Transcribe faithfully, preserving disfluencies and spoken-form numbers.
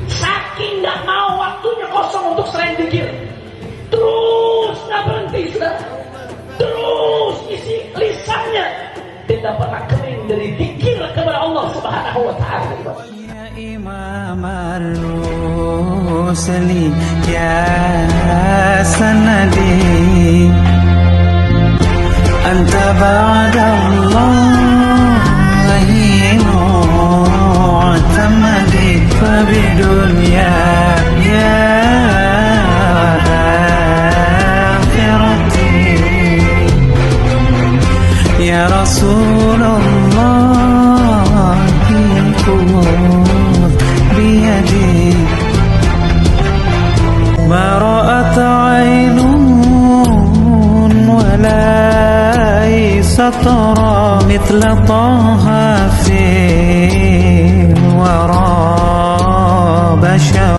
Saking nggak mau waktunya kosong untuk selain zikir, terus nggak berhenti, saudara. Terus isi lisannya, tidak pernah kering dari zikir kepada Allah Subhanahu wa Ta'ala. يا إمام الرسل، يا سندي، أنت بعد الله معتمدي، فبدنياي وآخرتي يا رسول الله، خذ بيدي. ما رأت عين وليست ترى مثل طه في الورى بشر.